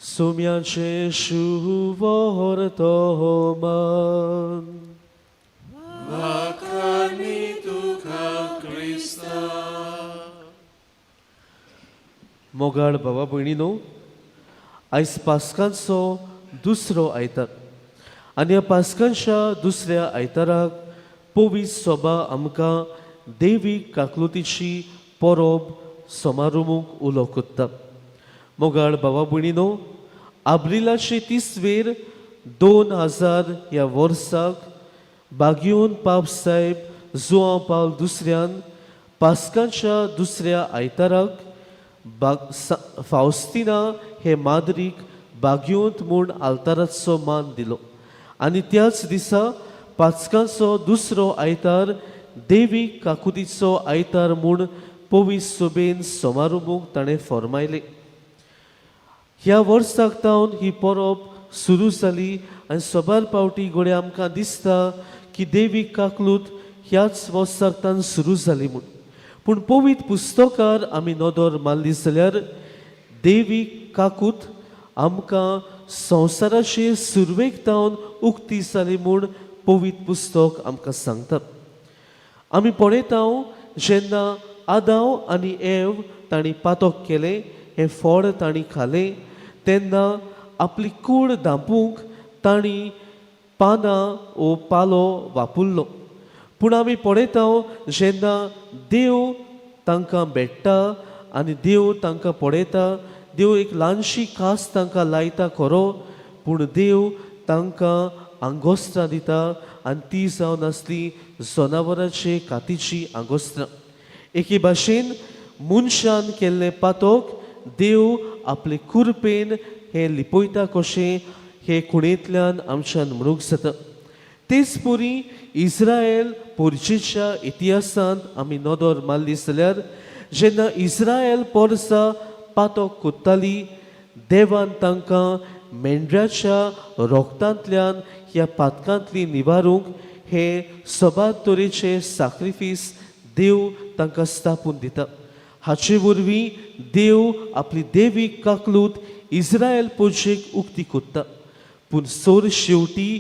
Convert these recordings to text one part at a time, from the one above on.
सोम्याचें शुवर्तमान. वाखाणी तुका क्रिस्ता. मोगाळ बाबा भयणीनो, आयज पास्कांचो दुसरो आयतार आनी ह्या पास्कांच्या दुसऱ्या आयताराक पवित्र सोबा आमकां देवी काकलुतीची परब समारोमूंक उलो कोत्ता. मोगाळ बाबा भयणीनो, आब्रिलाचे तिसवेर 2000 ह्या वर्साक बागियोन पाप साहेब जुआंव पावल दुसऱ्यान पास्कांच्या दुसऱ्या आयताराक बाग फावस्तिना हे माद्रीक बागयोंत म्हूण आल्ताराचो मान दिलो आनी त्याच दिसा पाचकांचो दुसरो आयतार देवी काकुतीचो आयतार म्हूण पवित्र सोबेन समारोमूक ताणें फॉर्मायलें. ह्या वर्साक तावन ही परब सुरू जाली आनी सबार पावटी घडये आमकां दिसता की देवी काकलूत ह्याच वर्साक तावन सुरू जाली म्हूण. पूण पवित्र पुस्तकार आमी नदर मारली जाल्यार देवी काकूत आमकां संवसाराचे सुरवेक तावन उक्ती जाली म्हूण पवित्र पुस्तक आमकां सांगता. आमी पळयता, जेन्ना आदाव आनी एव तांणी पातक केलें, हें फळ तांणी खालें, तेन्ना आपली कूड धांपूंक तांणी पानां ओ पालो वापुरलो. पूण आमी पळयता, जेन्ना देव तांकां भेट्टा आनी देव तांकां पळयता, देव एक ल्हानशी कास तांकां लायता खरो, पूण देव तांकां आंगोस्त्रां दिता आनी ती जावन आसली जनावरांचे कातीची आंगोस्त्रां. एके भाशेन मनशान केल्लें पातक देव आपले कुरपेन हें लिपयता कशें हे खुणेंतल्यान आमच्यान म्हणूंक जाता. तेच परी इस्रायल पोरचेच्या इतिहासांत आमी नदर मारली जाल्यार जेन्ना इस्रायल पोरसा पातक कोत्ताली, देवान तांकां मेंढ्याच्या रोगतांतल्यान ह्या पातकांतली निवारूंक हे सबार तरेचे साक्रिफीस देव तांकां स्थापून दिता. हाचे वरवीं देव आपली देवीक काकलूत इस्रायल पोरचेक उक्ती कोत्ता. पूण सोर शेवटी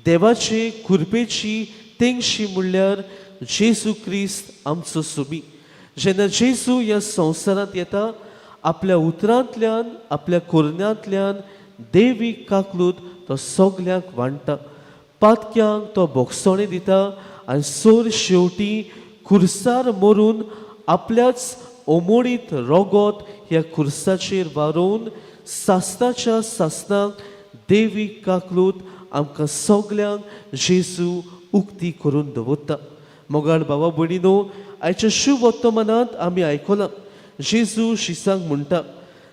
देवाचे कुरपेची तेंगशी म्हणल्यार जेजू क्रिस्त आमचो सुमी. जेन्ना जेजू ह्या संवसारांत येता, आपल्या उतरांतल्यान, आपल्या कोरण्यांतल्यान देवीक काकलूत तो सगल्यांक वांट्टा, पातक्यांक तो भोगसणे दिता आनी सोर शेवटी खुर्सार मरून आपल्याच ओमोडीत रोगोत ह्या खुर्साचेर वारोवन सासनाच्या सासनाक देवी काकलूत आमकां सगल्यांक जेजू उक्ती करून दवरता. मोगाळ बाबा भयणीनो, आयच्या शुभ वर्तमानांत आमी आयकलां, जेजू शिसांक म्हणटा,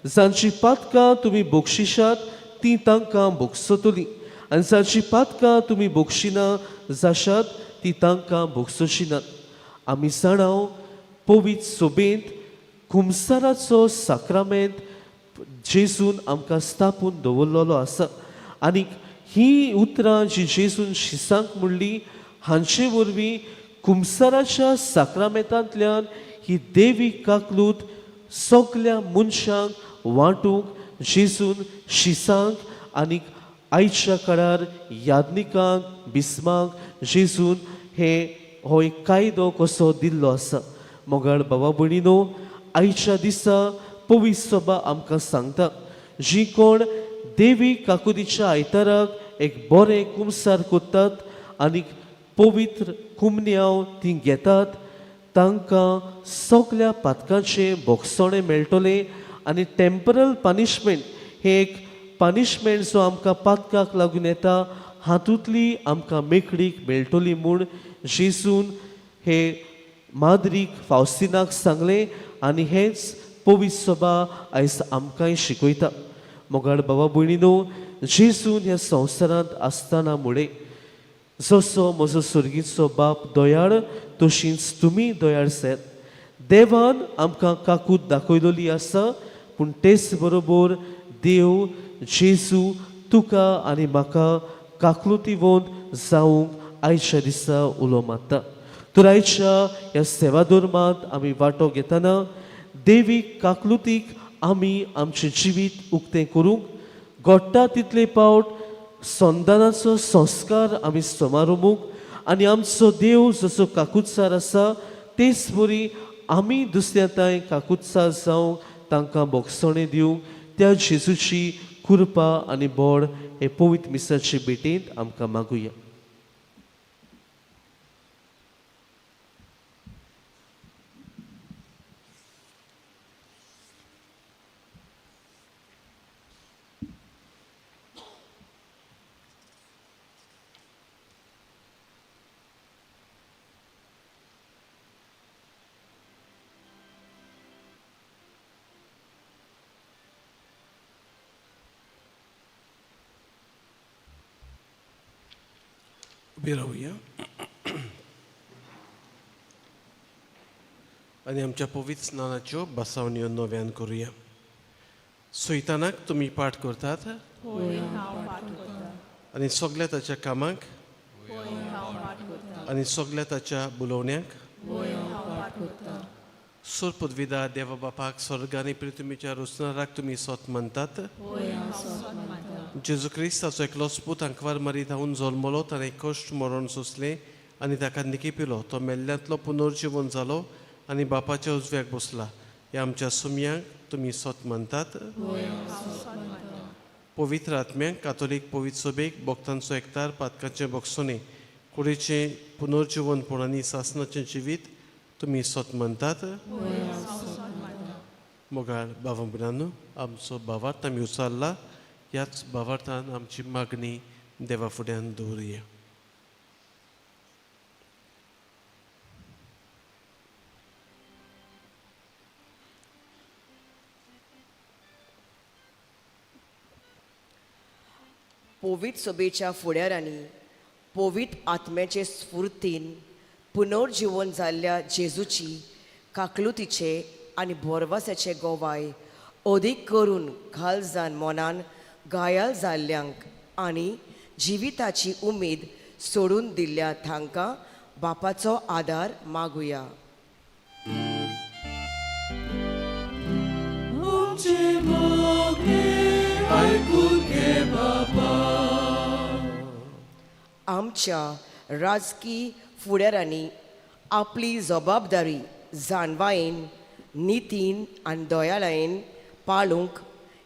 जांची पातकां तुमी बक्षिशात ती तांकां भोगसतली आनी जांची पातकां तुमी बक्षिना जाशात ती तांकां भोगसची नात. आमी जाणाव, पवित्र सोबेंत कुमसाराचो साक्रामेंत जेजून आमकां स्थापून दवरलेलो आसा आनी ही उतरां जी जेजून शिसांक म्हणली, हांचे वरवीं कुमसाराच्या साक्रामेंतांतल्यान ही देवी काकलूत सगल्या मनशांक वांटूंक जेजून शिसांक आनी आयच्या काळार याज्ञिकांक, बिस्मांक जेजून हे हो एक कायदो कसो दिल्लो आसा. मोगाळ बाबा भयणीनो, आयच्या दिसा पवित्र सभा आमकां सांगता, जी कोण देवी काकुतीच्या आयताराक एक बरें कुमसार कोत्तात आनी पवित्र कुमन्यांव ती घेतात, तांकां सगल्या पातकांचें भोगसणें मेळटलें आनी टेम्परल पनिशमेंट हें एक पनिशमेंट जो आमकां पातकाक लागून येता, हातूंतली आमकां मेकळीक मेळटली म्हूण जेजून हे माद्रीक फावस्तिनाक सांगलें आनी हेंच पवित्र सभा आयज आमकांय शिकयता. मोगाळ बाबा भयणीनो, जेजून ह्या संवसारांत आसतना मुळे, जसो म्हजो सर्गीचो बाप दयाळ, तशींच तुमी दयाळ जायात. देवान आमकां काकूत दाखयलेली आसा, पूण तेच बरोबर देव जेजू तुका आनी म्हाका काकलुतीवंत जावंक आयच्या दिसा उलो मारता. तर आयच्या ह्या सेवा धर्मांत आमी वांटो घेतना देवीक काकलुतीक आमी आमचें जिवीत उक्तें करूंक घडटा तितले पावट संतानाचो संस्कार आमी समारोमूक आनी आमचो देव जसो काकुत्सार आसा तेच बरी आमी दुसऱ्या तांय काकुत्सार जावंक तांकां बोगसणें दिवंक त्या जेजूची कृपा आनी बोड हे पवित्र मिसाचे भेटेंत आमकां मागुया. उबी रावया आनी आमच्या पवित्र स्नानाच्यो बसावण्यो नव्यान करुया. सुयतानाक तुमी पाठ करतात आनी सगल्या ताच्या कामाक आनी सगल्या ताच्या बोलोवण्याक. सुरपुदविदा देवा बापाक स्वर्ग आनी पृथ्वीच्या रोसनाराक तुमी सोत मानतात. जेजू क्रिस्ताचो एकलोच पूत आंकवार मारी धांवन जल्मलो, ताणें कश्ट मरण सोंसलें आनी ताका निकी पिलो. तो मेल्ल्यांतलो पुनर्जिवन जालो आनी बापाच्या उजव्याक बसला. ह्या आमच्या सुमयांक तुमी सोत मानतात. पवित्र आत्म्यांक कातोलीक पवित्र सभेक भक्तांचो एकतार पातकाचें बोगसोने कुडीचें पुनर्जिवनपण आनी सासनाचें जिवीत तुमी सोत मानतात. मोगाळ बाबा भयणांनो, आमचो भावार्थ आमी उचारला, ह्याच भावार्थान आमची मागणी देवा फुड्यान दवरुया. पवित्र सभेच्या फुडारांनी पवित्र आत्म्याचे स्फुर्तीन पुनर्जिवन जाल्ल्या जेजूची काकलुतीचे आनी भरवसाचे गोवाय अदीक करून घालजान मनान घायाल जाल्ल्यांक आनी जिविताची उमेद सोडून दिल्ल्या तांकां बापाचो आदार मागुया. आमच्या राजकी फुडारांनी आपली जबाबदारी जाणवायेन नितीन आनी दयाळायेन पाळूंक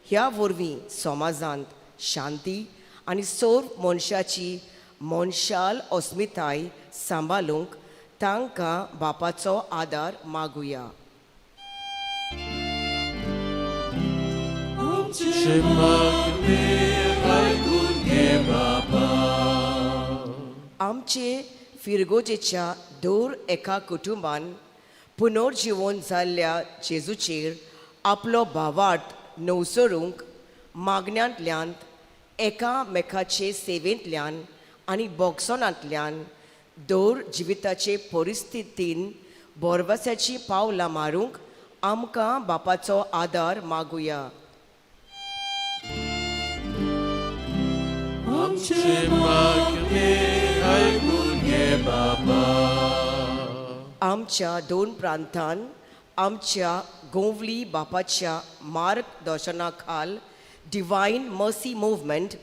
ह्या वरवीं समाजांत शांती आनी सर्व मनशाची मनशाल अस्मिताय सांबाळूंक तांकां बापाचो आदार मागुया. आमचे फिरगोजेच्या दर एका कुटुंबान पुनर्जिवन जाल्ल्या जेजूचेर आपलो भावार्थ नवसरूंक मागण्यांतल्यान एकामेकाचे सेवेंतल्यान आनी बोगसणांतल्यान दर जिविताचे परिस्थितीन भरवसाची पावलां मारूंक आमकां बापाचो आदार मागुया. आमच्या दोन प्रांतान आमच्या गोवली बापाच्या मार्गदर्शना खाल डिवायन मर्सी मुवमेंट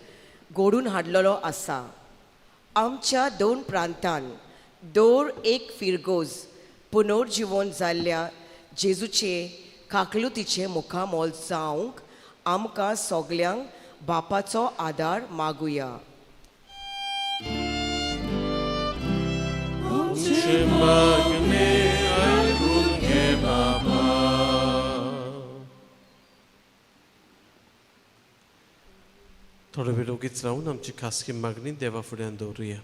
घडून हाडलेलो आसा. आमच्या दोन प्रांतान दर एक फिरगोज पुनर्जिवन जाल्ल्या जेजूचे काकलुतीचे मुखामोल जावंक आमकां सगल्यांक बापाचो आदार मागुया. थोडो वेळ ओगीच रावन आमची खासगी मागणी देवा फुड्यान दवरुया.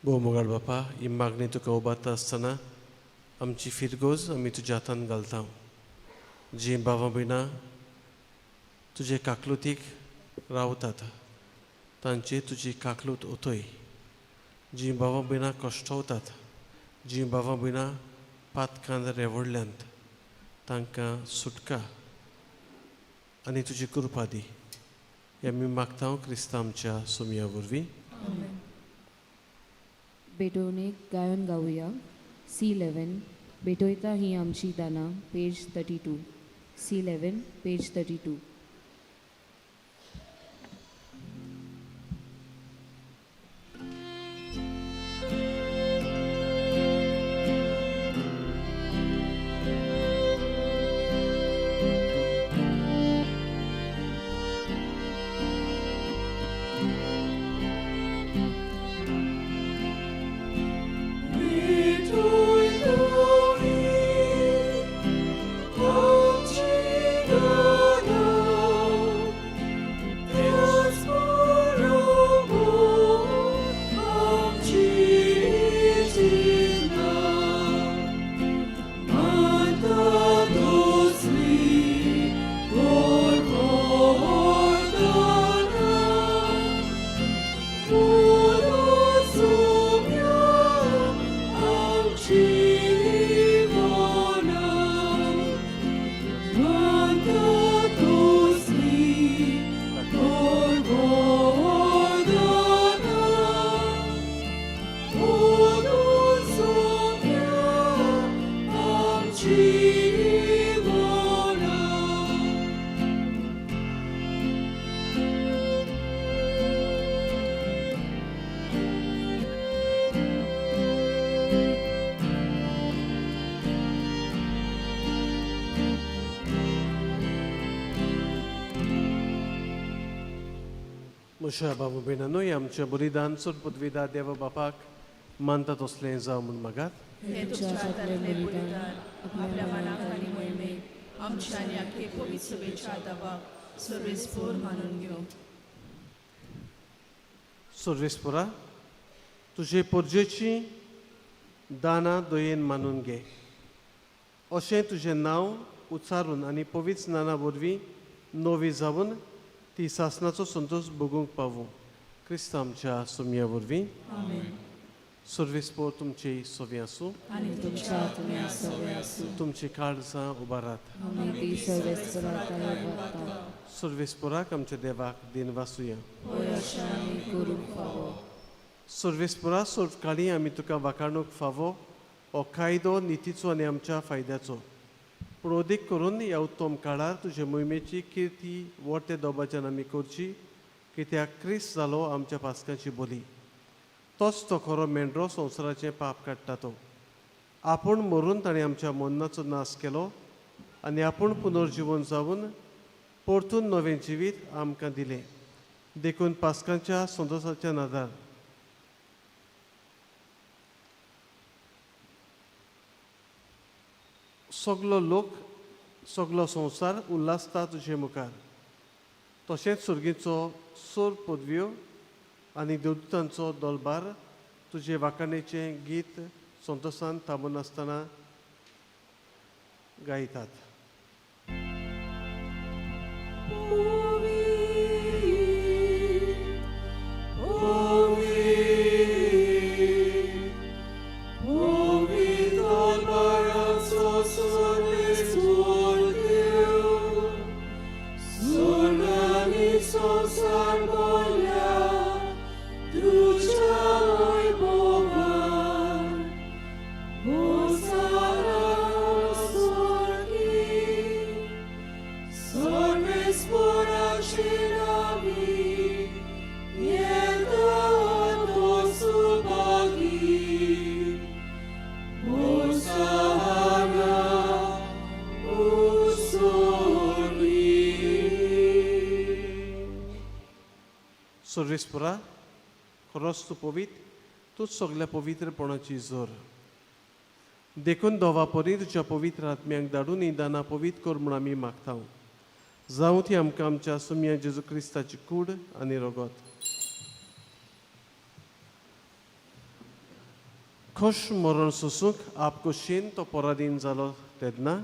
भोव मोगाळ बापा, ही मागणी तुका उबारता आसतना आमची फिरगोज आमी तुज्या हातान घालता. जी बाबा भयणां तुजे काकलुतीक रावतात तांची तुजी काकलूत ओतय. जी बाबा भयणां कश्टवतात, जी बाबा भयणां पातकान रेवडल्यांत तांकां सुटका आनी तुजी कृपा दी. हे आमी मागता क्रिस्तांव आमच्या सोमया वरवीं. बेटोवणेक गायन गावया C11. भेटयता ही आमची दानां, पेज 32, C11, page 32. मुशा बाबू भयणांनो, आमचें बलिदान सोड पदवीदा देव बापाक मानता तसलें जावं म्हूण मागात. हें तुमच्या हातांतलें बलिदान आपल्या मनाक आनी मोहिमेक आमच्या आनी आख्खे पवित्र सभेच्या दावाक सर्वेस्पोर मानून घेवं. सर्वेस्पोरा, तुजे पोरजेची दानां दयेन मानून घे, अशें तुजें नांव उच्चारून आनी पवित्र नाना वरवीं नवी जावन ती सासनाचो संतोश भोगूंक पावूं, क्रिस्त आमच्या सोमया वरवीं. सर्वेस्पोर तुमची सोवी आसूं आनी तुमच्या आत्म्या सवे आसूं. तुमची काळजां उबारात. आमी ती सर्वेस्पराक वता. सर्वेस्पोराक आमच्या देवाक दिन वासुया. होय, अशें आमी करूंक फावो. सर्वेस्पोरा, सर्वकाळी आमी तुका वाखाणूक फावो हो कायदो नितीचो आनी आमच्या फायद्याचो, पूण अदीक करून ह्या उत्तम काळार तुजे मोहिमेची किर्ती वरते दोबाच्यान आमी करची, कित्याक क्रिस्त जालो आमच्या पास्कांची बोली. तोच तो खरो मेंढरो संवसाराचें पाप काडटा तो. आपूण मरून ताणें आमच्या मरणाचो नाश केलो आनी आपूण पुनर्जिवन जावन परतून नवें जिवीत आमकां दिलें. देखून पास्कांच्या संतोशाच्या नादार सगलो लोक, सगलो संवसार उल्हासता तुजे मुखार. तशेंच सुर्गीचो सोर पदव्यो आनी देवदूतांचो दोलबार तुजे वाखाणेचें गीत संतोशान थांबनासतना गायतात. सर्वेस्परा, खरोच तूं पवित्र, तूंच सगल्या पवित्रपणाची जोर. देखून दोवा परी तुज्या पवित्र आत्म्यांक धाडून ही दानां पवित्र कर म्हूण आमी मागता. जावं ती आमकां आमच्या सुमया जेजू क्रिस्ताची कूड आनी रगत. खोश मरण सोसूंक आपकोशेन तो पराधीन जालो तेन्ना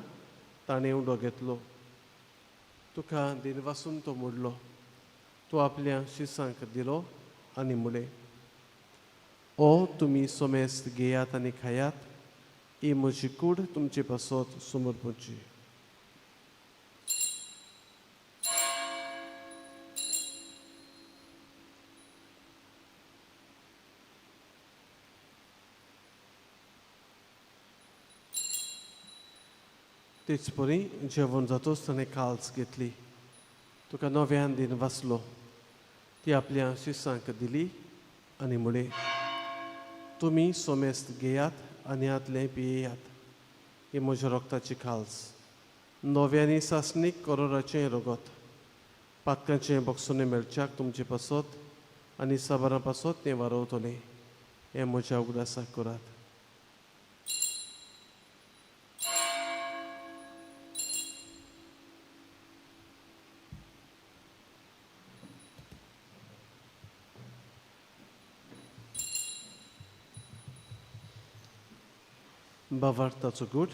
ताणें उडो घेतलो, तुका दिनवासून तो मोडलो, तो आपल्या शिसांक दिलो आनी म्हणलें, ओ तुमी सोमेस्त घेयात आनी खायात, ही म्हजी कूड तुमचे पासत समर्पणची. तेच परी जेवण जातोच ताणें काल्स घेतली, तुका नव्यान दिन वाचलो, ती आपल्या शिसांक दिली आनी म्हळें, तुमी सोमेस्त घेयात आनी हातलें पियेयात, ही म्हज्या रोगताची खाल्स, नव्यानी सासणीक करोराचें रगत, पातकांचें बक्षणें मेळच्याक तुमचे पासत आनी साबारां पासत तें वारोवतलें, हें म्हज्या उगडासाक करात. बावार्थाचो गूट.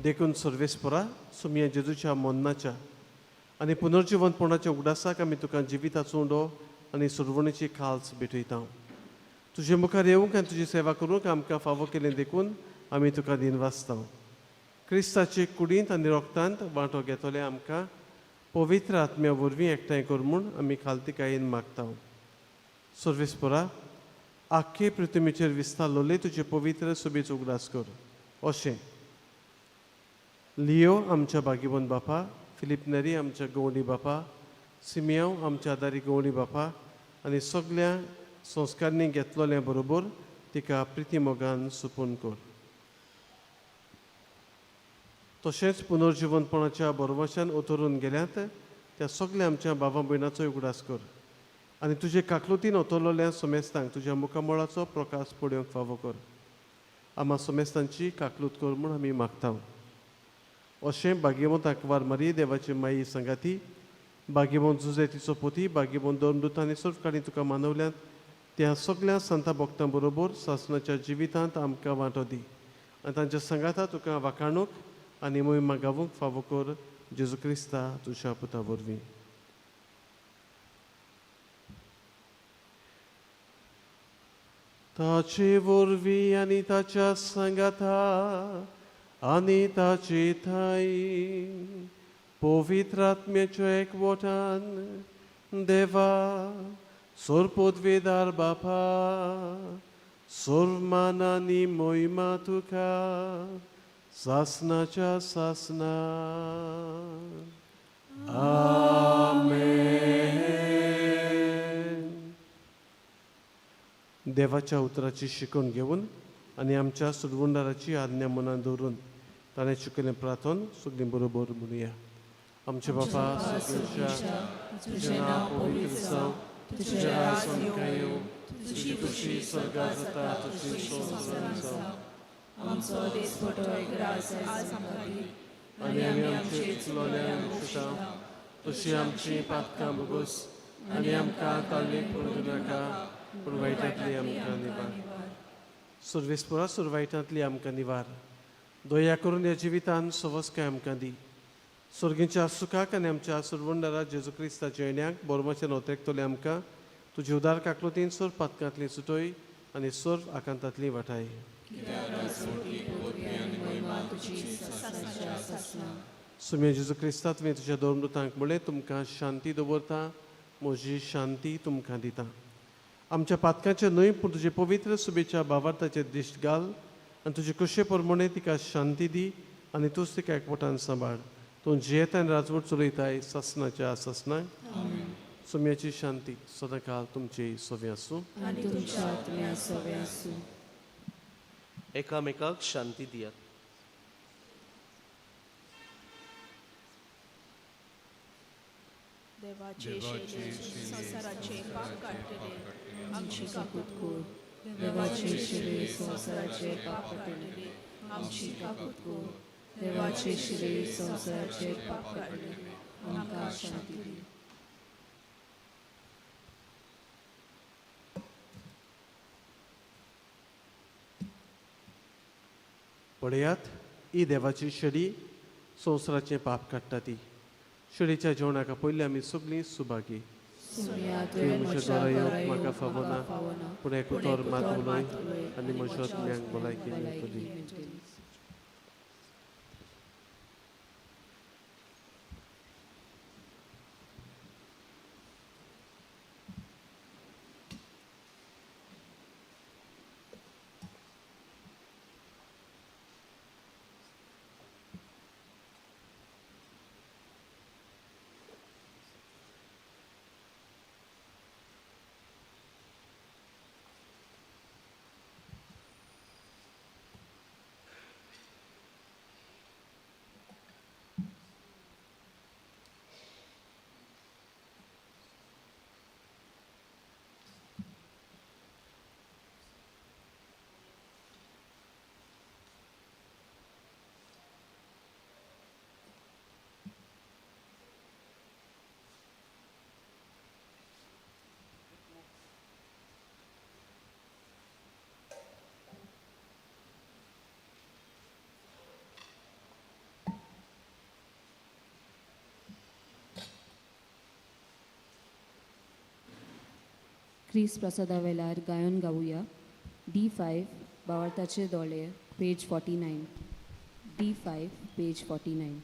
देखून सर्वेस्परा सुमया जेजूच्या मरणाच्या आनी पुनर्जिवंतपणाच्या उगडासाक आमी तुका जिविताचो उंडो आनी सुरवणेची खाल्स भेटयता. तुजे मुखार येवंक आनी तुजी सेवा करूंक आमकां फावो केलें देखून आमी तुका दिनवासता. क्रिस्ताचे कुडींत आनी रोगतांत वांटो घेतले आमकां पवित्र आत्म्या वरवीं एकठांय कर म्हूण आमी खालतिकायेन मागता. सर्वेस्परा आख्खे पृथ्वीचेर विस्तारलोले तुजे पवित्र सुबेचो उगडास कर. अशें लियो आमच्या बागीबन बापा, फिलीप नेरी आमच्या गवंडी बापा, सिमियांव आमच्या आदारी गवंडी बापा आनी सगल्या संस्कारांनी घेतलोल्या बरोबर तिका प्रिती मोगान सुपून कर. तशेंच पुनर्जिवनपणाच्या बरोवशान उतरून गेल्यात त्या सगल्या आमच्या बाबा भयणाचो उगडास कर आनी तुजे काकलुतीन ओतरलोल्या सोमेस्तांक तुज्या मुखामळाचो प्रकाश पळोवंक फावो कर. आमा सोमेस्तांची काकलूत कर म्हूण आमी मागता. अशें बागेवंत आंकवार मारी देवाची माई सांगाती, बागेवंत जुजे तिचो पोती, बागेवंत धर्मदूत आनी सर्वकाणी तुका मानवल्यात त्या सगल्या संता भक्तां बरोबर सासणाच्या जिवितांत आमकां वांटो दी आनी तांच्या सांगाता तुका वाखाणूक आनी मोहिमा गावूंक फावो कर जेजू क्रिस्ता तुज्या पुता वरवीं. ताचे वरवीं आनी ताच्या सांगाता आनी ताचे ठांय पवित्र आत्म्याच्या एकवटान देवा सर्वपदवेदार बापा सर्वमान आनी मोहिमा तुका सासनाच्या सासना. आमेन. देवाच्या उतराची शिकवण घेवन आनी आमच्या सुरवंडाराची आज्ञा मनान दवरून ताणें शिकयलें प्रार्थन सगळीं बरोबर म्हणुया. आमचे बापा सगळ्यांच्या तुजें नांव पवित्र जावं, तुजें राज आमकां येवं, तुजी खुशी स्वर्गार जाता तशी संवसारांत जावं. आमचो दिसपटो ग्रास आज आमकां दी आनी आमी आमचे चुकलोल्यांक बक्षता तशी आमची पातकां भोगोस आनी आमकां ताळणेक पडूं नाका पूण वायटांतली आमकां निवार. सर्वेस्परा सुरवायटांतली आमकां निवार. दया करून ह्या जिवितान सवस्काय आमकां दी. सर्गीच्या सुखाक आनी आमच्या सुरवंडारा जेजू क्रिस्ताच्या येण्याक बोरमाचें नोत्रेकतले आमकां तुजी उदार काकलुतीन सर्व पातकांतली सुटय आनी सर्व आकांतांतली वाटाय. सुम्या जेजू क्रिस्ता तुवें तुज्या धर्मदूतांक म्हणलें तुमकां शांती दवरता, म्हजी शांती तुमकां दिता. आमच्या पातकांचें न्हय पूण तुजे पवित्र सुबेच्या भावार्थाचेर दिश्ट घाल आनी तुजे कुशे प्रमाणे तिका शांती दी आनी तूंच तिका एकवटान सांबाळ. तूं जियेता आनी राजवट चलयताय सासनाच्या सासनाक. सुम्याची शांती सदांकाल तुमची सोवी आसूं. आनी तुमच्या आत्म्या सोवे आसूं. एकामेकाक शांती दियात. देवाचे संवसाराचे पाप काडटले आमची काकूत कर. देवाचे शिरे संवसाराचे पाप काडटले आमची काकूत कर. देवाचे शिरे संवसाराचे पाप काडटले आमकां शांती दी. पळयात ही देवाची शेडी संवसाराचें पाप काडटा ती. शिळेच्या जेवणाका पयलीं आमी सगळीं सुभागी. तुवें म्हज्या घरा येवंक म्हाका फावना, पूण एक उतर मात उलय आनी म्हज्या आत्म्याक भलायकी मेळटली. क्रिस प्रसादा वेलार गायन गावया. D5 भावार्थाचे दोळे, पेज 49. D5 page 49.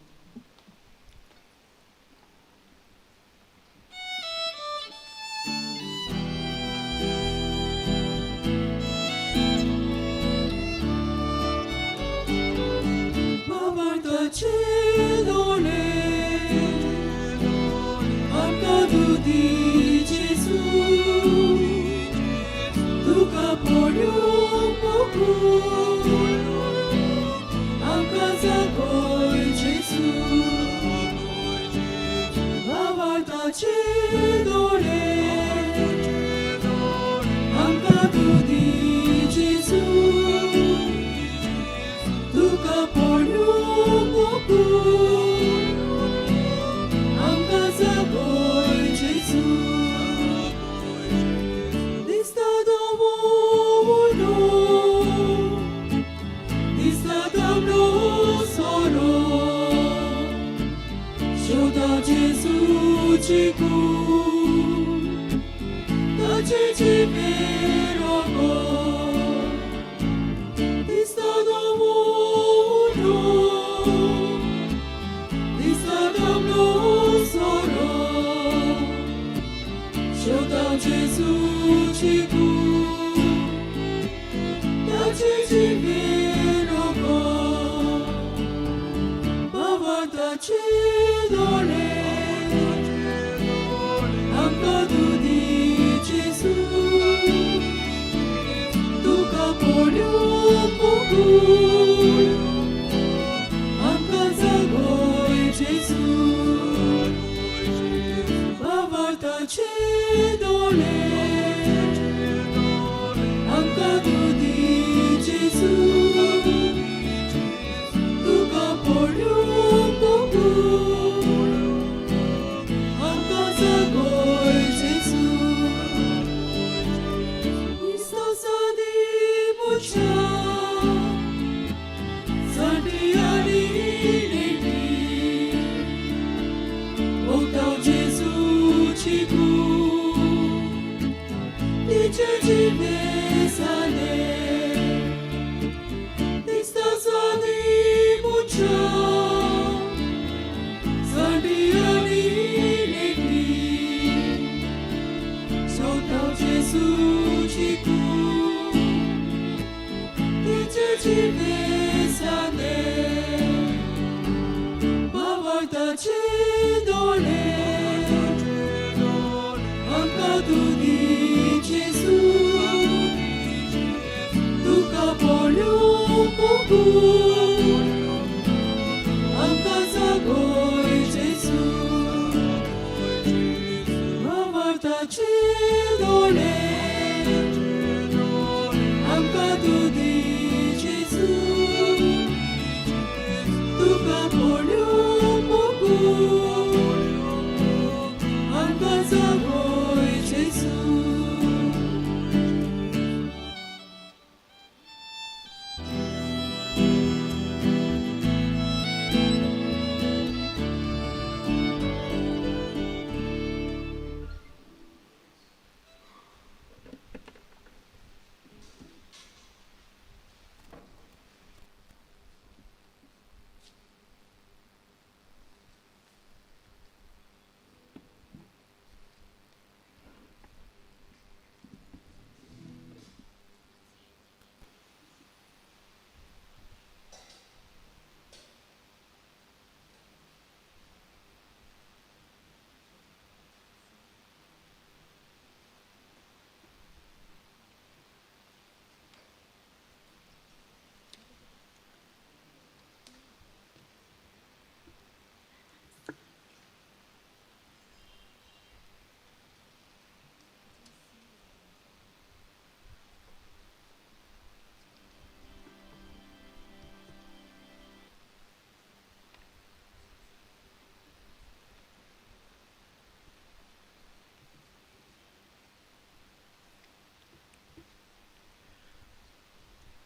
भावार्थाचे दोळे आमकां तूं दी जेजू, तुका पळोवंक मोगून आमकां जागय जेजू. भावार्थाचे दोळे आमकां तूं दी जेजू, तुका पळोवंक मोगून आमकां जागय जेजू. दिसता धवो उलो, दिसता तांबडो सोरो, शोधा जेजूची कूड, ताचे जिबेर रगत. दिसता धवो उलो, दिसता तांबडो सोरो, शोधा जेजूची कूड, ताचे जिबेर रगत. भावार्थाचे दोळे आमकां तूं दी जेजू, तुका पळोवंक मोगून आमकां जागय जेजू. भावार्थाचे दोळे आमकां तूं दी जेजू, तुका पळोवंक मोगून आमकां जागय जेजू. दिसता सादी पुछा साठी आनी नेटी, भोगता जेजूची कूड, तिचे जिबे सादे. दिसता सादी पुछा साठी आनी नेटी, सोदता जेजूची कूड, तिचे जिबे सादे. भावार्थाचे दोळे आमकां तूं दी जेजू, तुका पळोवंक मोगून आमकां जागय जेजू. भावार्थाचे दोळे आमकां तूं दी जेजू, तुका पळोवंक मोगून आमकां जागय जेजू.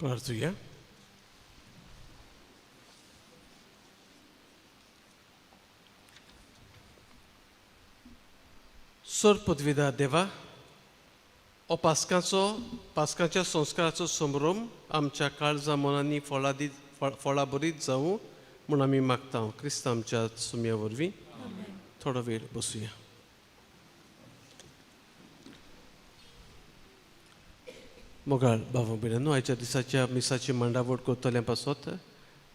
प्रार्थुया. सोर पदवीदा देवा, हो पास्काचो पास्काच्या संस्काराचो संभ्रम आमच्या काळजा मनांनी फळादी फळां बरीत जावं म्हूण आमी मागता क्रिस्त आमच्या सुमया वरवीं. थोडो वेळ बसुया. मोगाळ भाव भयणांनो, आयच्या दिसाच्या मिसाची मांडावळ करतल्या पासत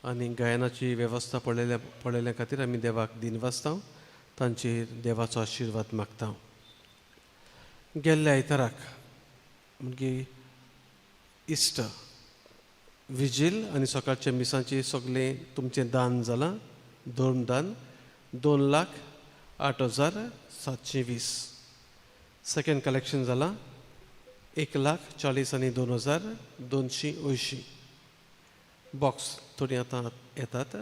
आनी गायनाची वेवस्था पळयल्या पळयल्या खातीर आमी देवाक दिनवासता, तांचेर देवाचो आशिर्वाद मागता. गेल्ल्या आयताराक म्हणजे इश्ट विजील आनी सकाळच्या मिसांची सगळें तुमचें दान जालां, धर्मदान 2,08,720. सेकंड कलेक्शन जालां 1,40,02,280. बॉक्स थोडीं आतां येतात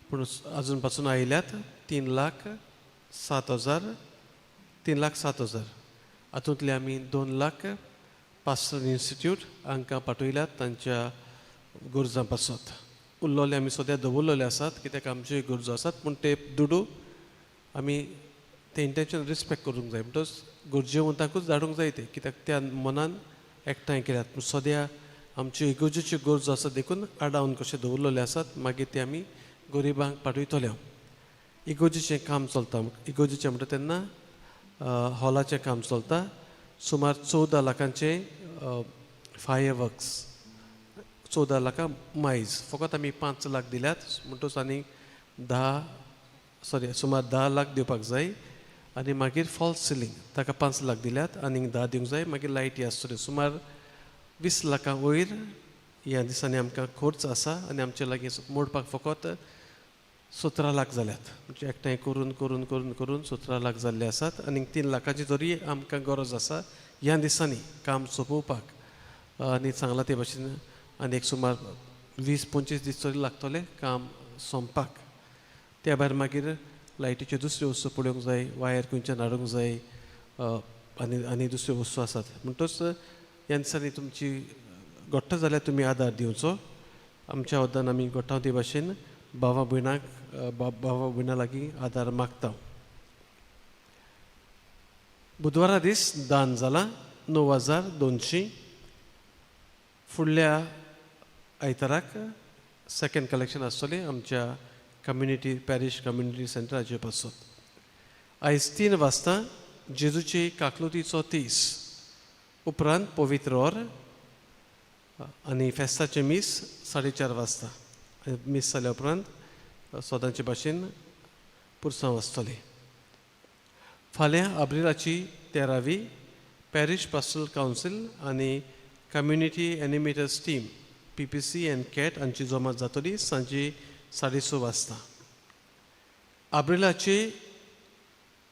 पूण अजून पासून आयल्यात 3,07,000, 3,07,000. हातूंतले आमी 2 लाख पास्टर इन्स्टिट्यूट हांकां पाठयल्यात तांच्या गरजां पासत. उरलोले आमी सद्या दवरलेले आसात कित्याक आमच्यो गरजो आसात, पूण ते दुडू आमी ते इंटेन्शन रिस्पेक्ट करूंक जाय, म्हणटच गरजेवंताकूच धाडूंक जाय ते, कित्याक त्या मनान एकठांय केल्यात. पूण सद्या आमच्यो इगर्जेच्यो गरजो आसा देखून आडावन कशे दवरलेले आसात, मागीर ते आमी गरिबांक पाठयतले. इगर्जेचें काम चलता, इगर्जेचें म्हणटा तेन्ना हॉलाचें काम चलता. सुमार 14 लाखांचें फायर वर्क्स, 14 लाखां मायज फकत आमी 5 लाख दिल्यात, म्हणटच आनी 10 सॉरी सुमार 10 लाख दिवपाक जाय. आनी मागीर फॉल्स सिलींग ताका 5 लाख दिल्यात, आनीक 10 दिवंक जाय. मागीर लायटी आसतल्यो सुमार 20 लाखां वयर ह्या दिसांनी आमकां खर्च आसा आनी आमचे लागीं मोडपाक फकत 17 लाख जाल्यात. म्हणजे एकठांय करून करून करून करून 17 लाख जाल्ले आसात आनी 3 लाखाची तरी आमकां गरज आसा ह्या दिसांनी काम सोंपोवपाक. आनी सांगलां ते भाशेन आनी एक सुमार 20-25 दीस तरी लागतले काम सोंपपाक. त्या भायर मागीर लायटीच्यो दुसऱ्यो वस्तू पळोवंक जाय, वायर खंयच्यान हाडूंक जाय आनी आनी दुसऱ्यो वस्तू आसात. म्हणटच ह्या दिसांनी तुमची गोट्टा जाल्यार तुमी आदार दिवचो. आमच्या वतान आमी गोठाव ते भाशेन भावा भयणाक भावा भयणां लागीं आदार मागता. बुधवारा दीस दान जालां 9,200. फुडल्या आयताराक सेकंड कलेक्शन आसतलें आमच्या कम्युनिटी पॅरीश कम्युनिटी सेंटराचे पासत. आयज 3 वाजता जेजूची काकलुतीचो 30, उपरांत पवित्र ओर आनी फेस्ताचें मीस 4:30 वाजता. मीस जाल्या उपरांत सदांचे भाशेन पुरसांव आसतलें. फाल्यां आब्रिलाची 13वी पॅरीश पास्टल कावन्सील आनी community animators team PPC and CAT हांची जमात जातली सांजे 6:30 वाजता. आब्रिलाचे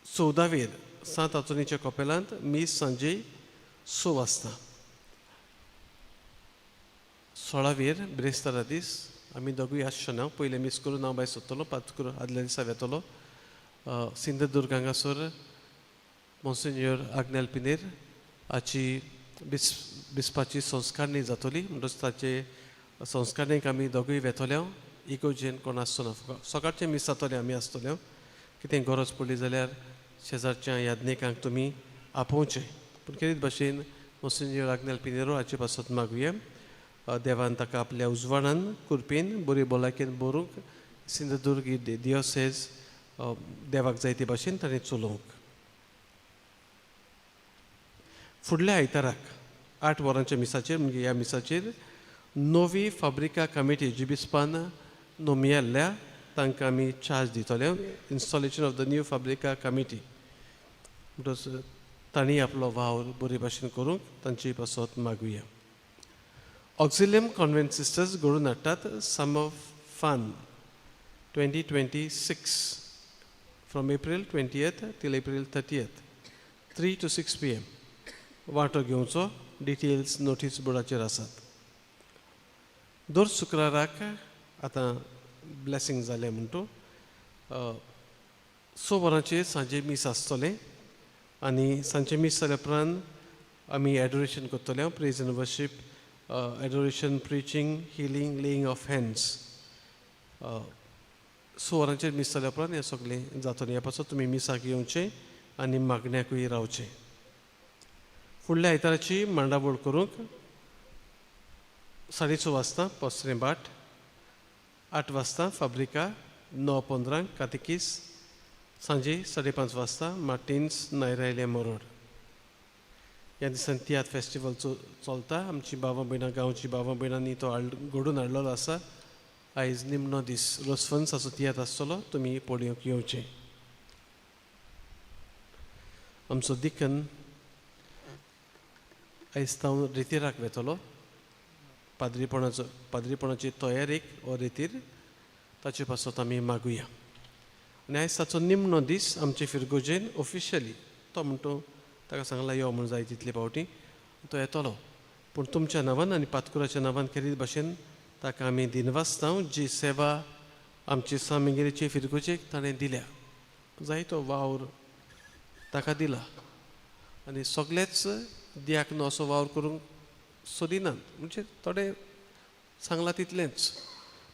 14वेर सांत आंतोनीच्या कपेलांत मीस सांजे 6 वाजता. 16वेर ब्रेस्तारा दीस आमी दोगूय आसचे ना, पयलें मीस करून हांव भायर सोदतलो, पांच करून आदल्या दिसा वेतलो. सिंधुदुर्ग हांगासर मोन्सिन्योर आग्नेल पिनेर हाची बिस्पाची संस्कारणी जातली, म्हणटच ताचे संस्कारणीक आमी दोगूय वेतले. इगोजेन कोण आसचो ना, सकाळचें मीस जातलें, आमी आसतले. कितें गरज पडली जाल्यार शेजारच्या याज्ञिकांक तुमी आपोवचें. पूण खेरीत भाशेन मोन्सिन्योर आग्नेल पिनेरो हाचे पासत मागुया देवान ताका आपल्या उजवाडान कृपेन बरी भलायकेन बरूंक सिंधुदुर्ग दियोसेज देवाक जाय ते भाशेन ताणें चलोवंक. फुडल्या आयताराक 8 वरांच्या मिसाचेर म्हणजे ह्या मिसाचेर नवी फाब्रिका कमिटी जी बिस्पान नोमियल्ल्या तांकां आमी चार्ज दितले, installation of the new Fabrica committee. म्हणटच तांणी आपलो वावर बरे भाशेन करूंक तांची पासत मागुया. ऑक्झिलियम कॉन्वेंट सिस्टर्स घडोवन हाडटात summer fun 2026 from April 20th till April 30th 3 to 6 PM. वांटो घेवचो, डिटेल्स नोटीस बोर्डाचेर आसात. दर शुक्राराक आतां ब्लेसींग जालें म्हणटू 6 वरांचेर सांजे मीस आसतलें आनी सांजे मीस जाल्या उपरांत आमी एडोरेशन करतले, प्रेज and worship. Adoration, preaching, healing, laying of hands. स वरांचेर मीस जाल्या उपरांत हें सगळें जातलें. ह्या पासत तुमी मिसाक येवचें आनी मागण्याकूय रावचें. फुडल्या आयताराची मांडावळ करूंक 6:30 वाजता पोसरें भाट, 8 वाजता फाब्रिका, 9:15 कातिकीस, सांजे 5:30 वाजता मार्टिन्स नायरायले मोरोड. ह्या दिसान तियात्र फेस्टिवल चलता. आमची बाबा भयणां, गांवची बाबा भयणांनी तो घडोवन हाडलेलो आसा. आयज निमणो दीस, रोजफन्स तियात्र आसतलो, तुमी पळोवंक येवचें. आमचो दिकन आयज तावन रेतिराक वेतलो. पाद्रीपणाची तयारेक हो रेतीर, ताचे पासत आमी मागुया. आनी आयज ताचो निमणो दीस आमचे फिरगोजेन ऑफिशियली तो म्हणटो ताका सांगला यो म्हूण जाय तितले फावटी तो येतलो, पूण तुमच्या नांवान आनी पातकुराच्या नांवान खेरीत भाशेन ताका आमी दिनवासता जी सेवा आमची सामिगेरीची फिरगोजेक ताणें दिल्या, जायतो वावर ताका दिला. आनी सगळेच दियाक असो वावर करूंक सोदिनात, म्हणजे थोडे सांगलां तितलेंच,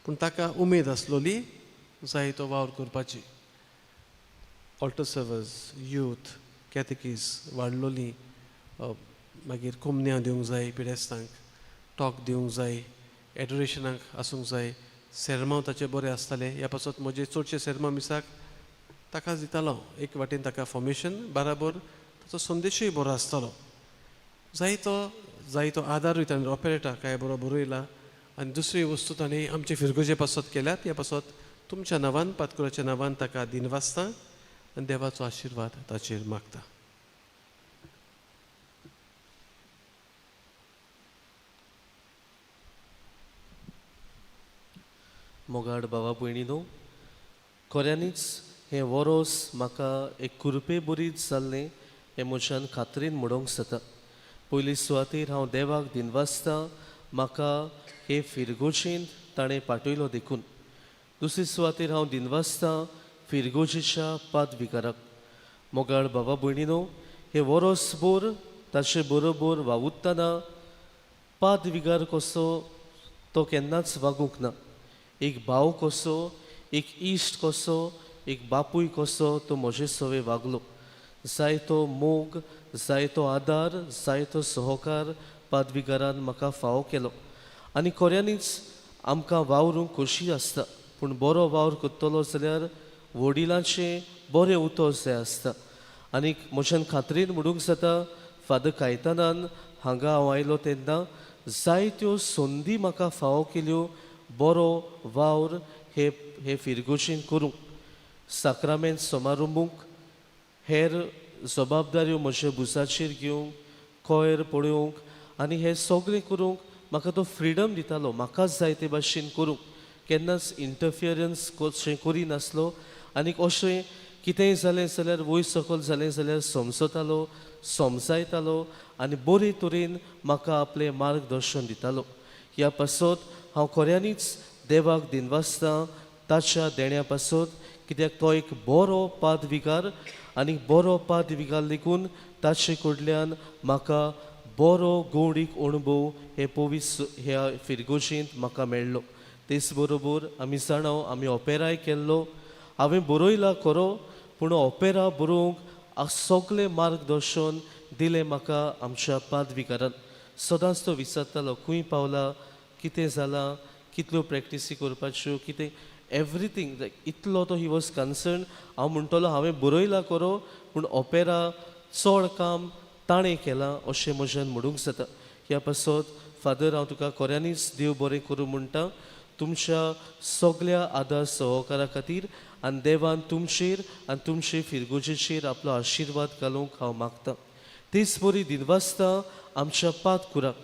पूण ताका उमेद आसलोली जायतो वावर करपाची. ऑल्टर सर्वस, यूथ, कॅथकिज वाडलोली, मागीर कोमन्या दिवंक जाय पिडेस्तांक, टॉक दिवंक जाय, एडोरेशनाक आसूंक जाय, सेरमांव ताचे बरें आसताले. ह्या पासत म्हजे चडशे सेरमांव मिसाक ताकाच दितालो. एक वाटेन ताका फॉर्मेशन बराबर ताचो संदेशूय बरो आसतालो. जायतो आदारूय ताणें ऑपरेटा काय बरो बरयला. आनी दुसरी वस्तू ताणें आमचे फिरगोजे पासत केल्यात. ह्या पासत तुमच्या नांवान, पातकुराच्या नांवान ताका दिनवासता आनी देवाचो आशिर्वाद ताचेर मागता. मोगाड बाबा भयणीनो, खऱ्यांनीच हें वरोस म्हाका एक कुरपे बरीच जाल्लें हें म्हज्यान खात्रीन म्हणूंक जाता. पयली सुवातेर हांव देवाक दिनवासता म्हाका हे फिरगोजेंत ताणें पाठयलो देखून. दुसरी सुवातेर हांव दिनवासता फिरगोजेच्या पादविकाराक. मोगाळ बाबा भयणीनो, हे वरोसभर ताचे बरोबर वावुरतना पादविगार कसो तो केन्नाच वागूंक ना. एक भाव कसो, एक इश्ट कसो, एक बापूय कसो तो म्हजे सवे वागलो. जायतो मोग, जायतो आदार, जायतो सहकार पादविगारान म्हाका फावो केलो. आनी खऱ्यांनीच आमकां वावरूंक खोशी आसता, पूण बरो वावर करतलो जाल्यार वडिलांचें बरें उतर जाय आसता. आनी म्हज्यान खात्रीन म्हणूंक जाता फादर कायतानान हांगा हांव आयलो तेन्ना जायत्यो संदी म्हाका फावो केल्यो बरो वावर हे हे फिरगोशीन करूंक, साक्रामेंत समारंभूंक, हेर जबाबदाऱ्यो म्हज्या भुजाचेर घेवंक, कोयर पळोवंक आनी हें सगळें करूंक म्हाका तो फ्रिडम दितालो. म्हाकाच जाय ते भाशेन करूंक, केन्नाच इंटरफियरन्स कशें करिनासलो. आनीक अशें कितेंय जालें जाल्यार वयर सकयल जालें जाल्यार समजतालो, समजायतालो आनी बरे तरेन म्हाका आपलें मार्गदर्शन दितालो. ह्या पासत हांव खऱ्यांनीच देवाक दिनवासता ताच्या देण्या पासत, कित्याक तो एक बरो पादविगार आनी बरो पादविगार लेगून ताचे कडल्यान म्हाका बरो गोवडीक अणभव हे पवीस ह्या फिरगोजेंत म्हाका मेळ्ळो. तेच बरोबर आमी जाणा आमी ओपेराय केल्लो. हांवें बरयला खरो, पूण ओपेरा बरोवंक सगळें मार्गदर्शन दिलें म्हाका आमच्या पादविगारान. सदांच तो विचारतालो खंय पावला, कितें जालां, कितल्यो प्रॅक्टिसी करपाच्यो, कितें एवरीथींग लायक इतलो तो he was concern. हांव म्हणटलो हांवें बरयला खरो, पूण ओपेरा चड काम ताणें केलां अशें म्हज्यान म्हणूंक जाता. ह्या पासत फादर हांव तुका खऱ्यांनीच देव बरें करूं म्हणटा तुमच्या सगळ्या आदार सहकारा खातीर आनी देवान तुमचेर आनी तुमचे फिरगोजेचेर आपलो आशिर्वाद घालूंक हांव मागतां. तेच बरी दिनवासता आमच्या पादकुराक.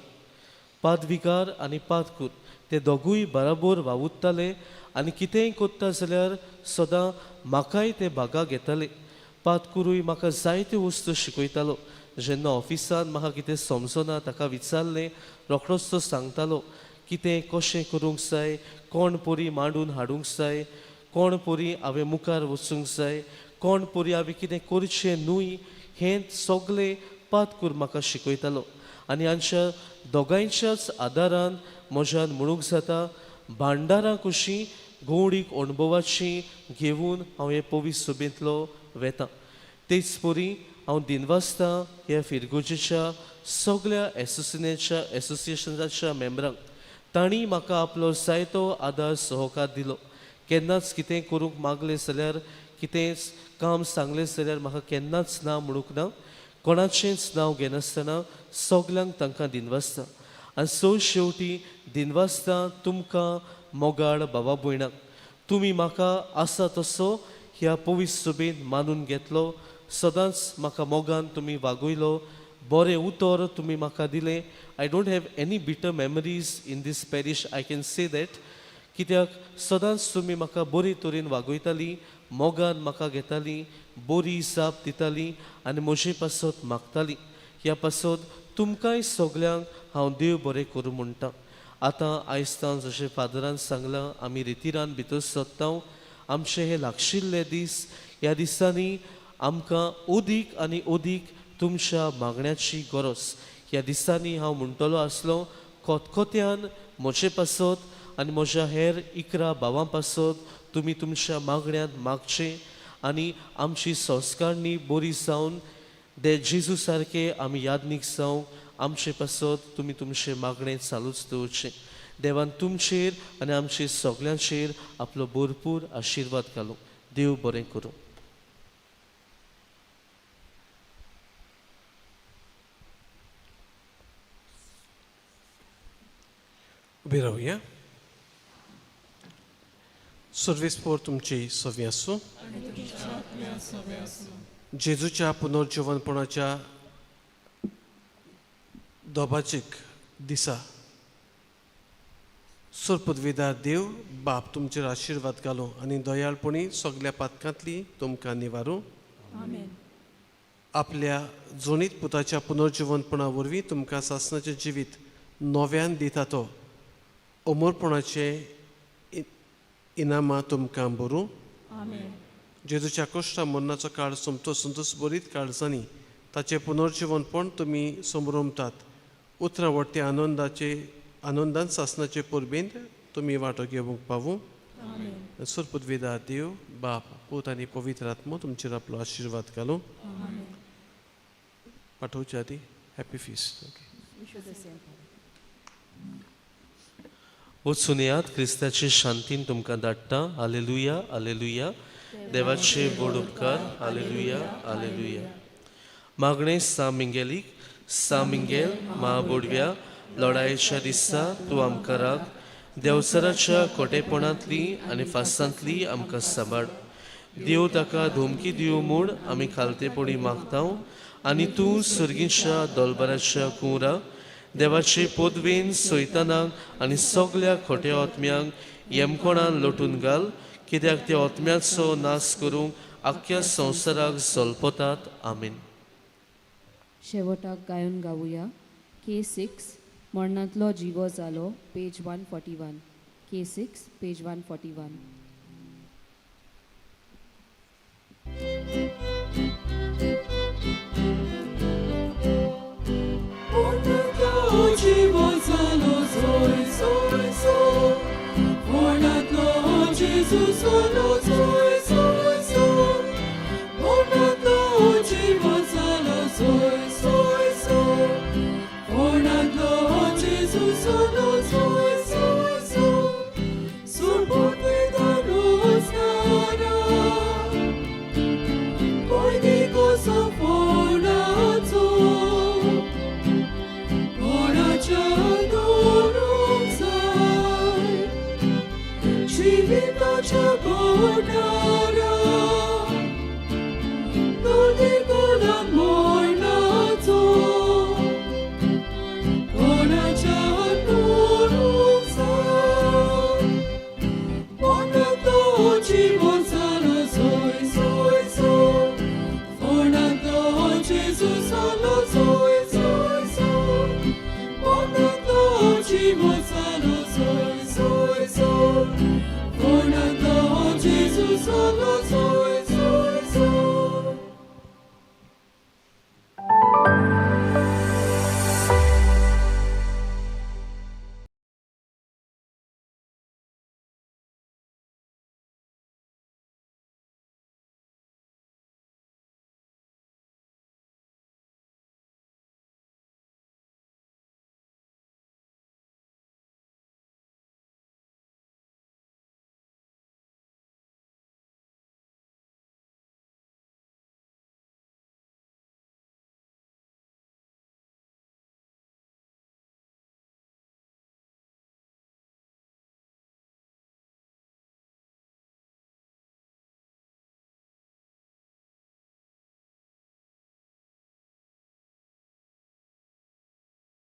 पादविगार आनी पादकूर ते दोगूय बराबर वावुरताले आनी कितेंय करता जाल्यार सदां म्हाकाय ते भागा घेताले. पादकुरूय म्हाका जायत्यो वस्तू शिकयतालो. जेन्ना ऑफिसान म्हाका कितें समजना ताका विचारलें, रोखडोच तो सांगतालो कितें कशें करूंक जाय, कोण परी मांडून हाडूंक जाय, कोण परी हांवें मुखार वचूंक जाय, कोण परी हांवें कितें करचें न्हय, हें सगळें पादकूर म्हाका शिकयतालो. आनी हांच्या दोगांयच्याच आदारान म्हज्यान म्हणूंक जाता भांडारा कुशी गोवडीक अणभवाची घेवन हांव हे पवित्र सभेंतलो वेता. तेच परी हांव दिनवासता ह्या फिरगोजेच्या सगळ्या एसोसिएशनाच्या मेंबरांक. तांणी म्हाका आपलो जायतो आदार सहकार दिलो. केन्नाच कितें करूंक मागलें जाल्यार, कितेंच काम सांगलें जाल्यार म्हाका केन्नाच ना म्हणूंक ना. कोणाचेंच नांव घेनासतना सगल्यांक तांकां दिनवासता. आनी सो शेवटी दिनवासता तुमकां मोगाळ बाबा भयणाक. तुमी म्हाका आसा तसो ह्या पवित्र सभेंत मानून घेतलो. सदांच म्हाका मोगान तुमी वागयलो. बरें उतर तुमी म्हाका दिलें. I don't have any bitter memories in this parish, I can say that. कित्याक सदांच तुमी म्हाका बरे तरेन वागयताली, मोगान म्हाका घेताली, बरी जाप दिताली आनी म्हजे पासत मागताली. ह्या पासत तुमकांय सगल्यांक हांव देव बरें करूं म्हणटा. आतां आयज तां जशें फादरान सांगलां आमी रितिरान भितर सरता. आमचे हे लागशिल्ले दीस, ह्या दिसांनी आमकां अदीक आनी अदीक तुमच्या मागण्याची गरज. ह्या दिसांनी हांव म्हणटलो आसलो खतखत्यान म्हजे पासत आनी म्हज्या हेर 11 भावां पासत तुमी तुमच्या मागण्यांत मागचें आनी आमची संस्कारणी बरी जावन दे जेजू सारके आमी यादनीक जावंक आमचे पासत तुमी तुमचें मागणें चालूच दवरचें. देवान तुमचेर आनी आमचे सगल्यांचेर आपलो भरपूर आशिर्वाद घालूं. देव बरें करूं. उबी रावया. सर्वीस पोर तुमची सवी आसूं. जेजूच्या पुनर्जीवनपणाच्या दोबाचीक दिसा सरपदवीदार देव बाप तुमचेर आशिर्वाद घालूं आनी दयाळपणी सगल्या पातकांतली तुमकां निवारूं. आपल्या जोनीत पुताच्या पुनर्जीवनपणा वरवीं तुमकां सासणाचें जिवीत नव्यान दिता तो अमरपणाचें इनामां तुमकां बरूं. जेजूच्या कश्टा मरणाचो काळ सोमतो संतोस बरीत काळजांनी ताचें पुनर्जीवनपण तुमी समरमतात. उतरां वट्टे आनंदाचे आनंदान सासणाचे परबेंत तुमी वांटो घेवंक पावूं. सरपदवेदा देव बाप पूत आनी पवित्र आत्मो तुमचेर आपलो आशिर्वाद घालूं. पाठोवच्या आदी हॅपी फीस्ट. ओके. वचून येयात, क्रिस्ताचे शांतीन तुमकां धाडटा. Hallelujah, hallelujah. देवाचे व्हड उपकार. Hallelujah, hallelujah. मागणें सा मिंगेलीक. सा मिंगेल महाबोडव्या, लढायेच्या दिसा तूं आमकां राख. देवसराच्या खोटेपणांतली आनी फासांतली आमकां सांबाळ. देव ताका धमकी दिवं म्हूण आमी खालतेपणी मागता. आनी तूं सर्गीच्या दोलबाराच्या कुंवरा देवाचे पदवेन सैतानाक आनी सगल्या खोट्या आत्म्यांक येमकोणान लोटून घाल, कित्याक त्या आत्म्याचो नाश करूंक आख्ख्या संवसाराक जल्पतात. आमीन. शेवटाक गायन गावया K6 मरणांतलो जिवो जालो, पेज 141. K6 page 141. जिवो जालो सोय सोय सो, मरणांतलो जेजू जालो.